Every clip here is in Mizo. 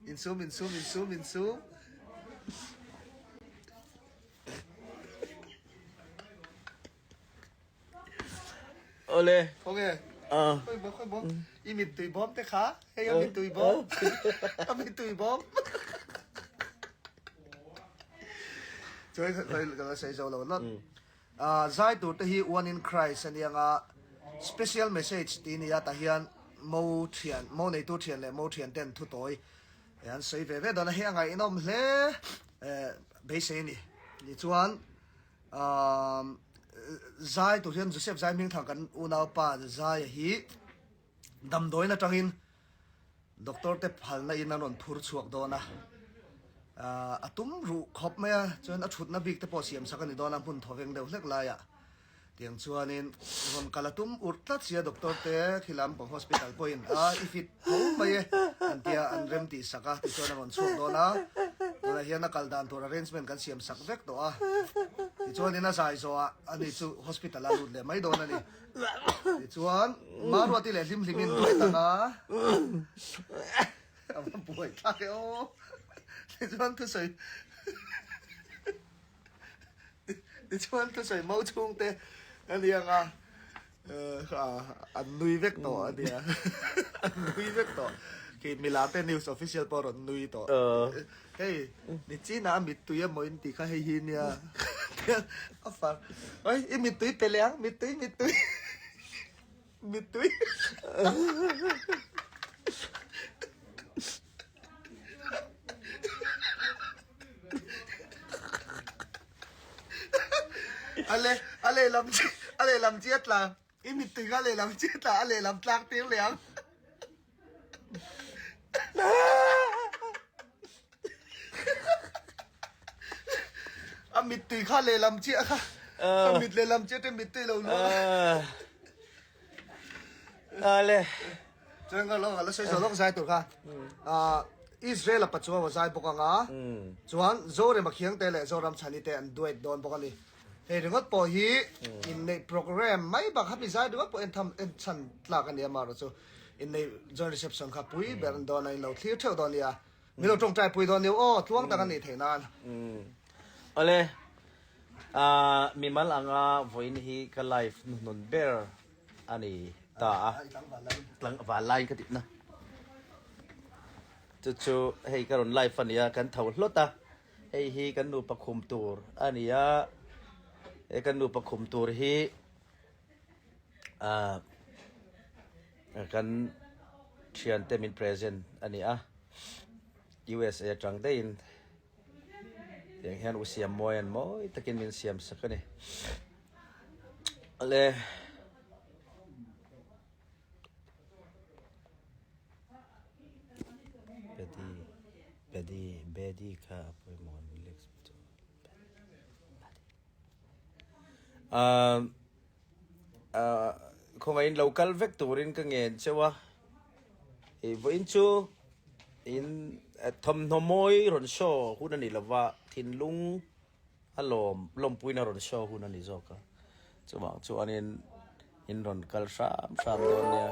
Insum insum insum insum. Awle. Khawnge? Khawi maw khawi maw i mittui bawm te kha hei a mittui bawm a mittui bawm chuan khawi ka la sawi zo lo lawt zai tur te hi one in Christ a nia nga special message tih nia tah hian mo thian mo neitu thian leh mo thian ten thu tawi an sawi ve ve dawn a hei a ngaihnawm hle beisei a ni tichuan. Umm zai tur hian Joseph zai hming thang kan unaupa Zaia hi damdawiin atangin doctor te phalna in an rawn phur chhuak dawn a, a tum ruh khawp mai a, chuan a thutna bik te pawh siam sak a ni dawn a hmun thawveng deuh hlek laiah tiang chuanin rawn kal a tum urh tlat sia doctor te khi lampang hospital pawhin a i fit tho mai e an tia an rem tih sak a tichuan a rawn chhuak dawn a tunah hian a kal dan tur arrangement kan siam sak vek tawh a tichuanin a zai zawh ah ani chu hospital a lut leh mai dawn a ni tichuan Maruati leh hlim hlimin duai tak a a va buai thlak e aw tichuan thusawi Tichuan thusawi mau chhungte a ni ang a, an nui vek tawh a nia, an nui vek tawh. Khi Milate news official pawh a rawn nui tawh. Hei, Nichina a mittui emaw in tih kha hei hi nia. A far, oi i mittui pe leh ang, mittui mittui. Mittui. A le a lehlam chi a lehlam chi a tla i mittui kha a lehlam chi a tla a lehlam tlak tir leh ang. A mittui kha lehlam chiah kha a mit lehlam chiah te mittui lo luang a. Ale. Chuan ka lo la sawi zawh lawk zai tur kha. Israel a pachuau a zai bawk anga chuan Zorema Khiangte leh Zoram Chhani te an duet dawn bawk a ni. Hei ringawt pawh hi inneih programme mai bak hami zai ringawt pawh en tham en chhan tlak a ni amaherawh chu inneih joint reception kha pui ber an dawn a in lo thlir theuh dawn nia. Min lo tawngtai pui dawn nia aw tluang tak a nih theih nan. Awle mimal anga vawiin hi ka live hnuhnun ber a ni ta a. Tlangval laiin ka tihna. Chu chu hei ka rawn live a nia kan tho hlawt a. Hei hi kan nupa khum tur a ni a, he kan nupa khum tur hi ah kan thiante min present a ni a, USA atang daihin tiang hian u siam mawi an mawi takin min siam sak a ni. Awle. Bedi Bedi Bedi kha a pawimawh an relax chu Ahh ahh khawngaihin lo kal vek turin ka ngen cheu a ih vawiin chu in thawmhnaw mawi rawn show hun a ni lova thinlung A lawm, lawmpuina rawn show hun a ni zawk a, chuvang chuanin in rawn kal hram hram dawn nia.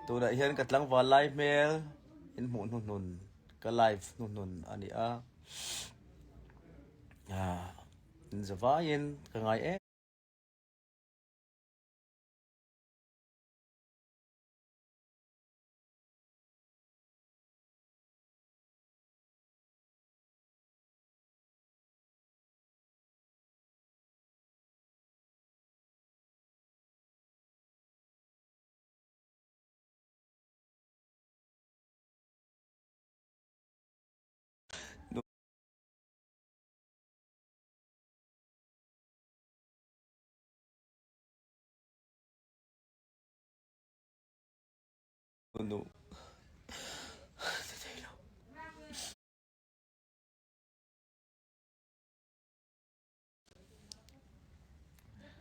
Tunah hian ka tlangval lai hmel in hmuh hnuhnun, ka live hnuhnun a ni a, ah in zavaiin ka ngai em. Nu.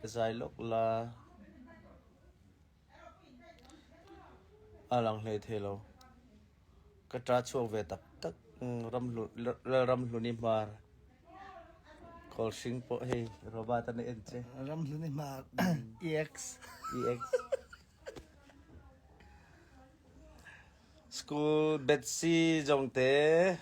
Zai lawk la a lang hlei thei lo ka ta chhuak ve tak tak ram Lalramhluni hmar khawl hring pawh hei Robert a en che Ramhluni hmar EX EX. School Betsy Jongte.